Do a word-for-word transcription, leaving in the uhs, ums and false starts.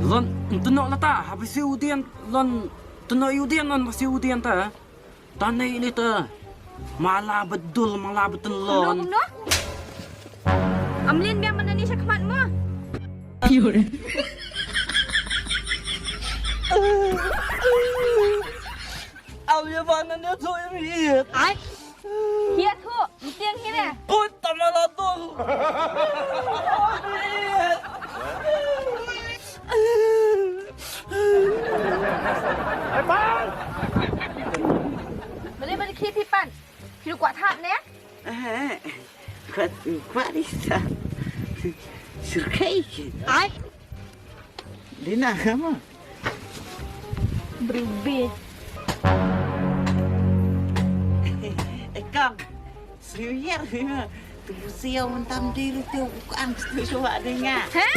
Lon, ntno lata, haba si u dien, lon, ntno u dien, lon, si u dien ta. Tane ini ta. Mala bedul, mala betelon. Kumno, kumno? Amlien biang mana ni sha khmat mo. Au ya bana ne to im hiet. Ai. Hiet ho, mtiang hi ne. Put tamala to. Bale bale khie phi pan. Phi kwah thap ne? Eh, kwah, kwah di sa. Surkai. Ai. Dina kamu. Berubit. Eh, kang. Suyar, suyar. Tu siau mentam diri tu bukan setuju wak dengar. Hah?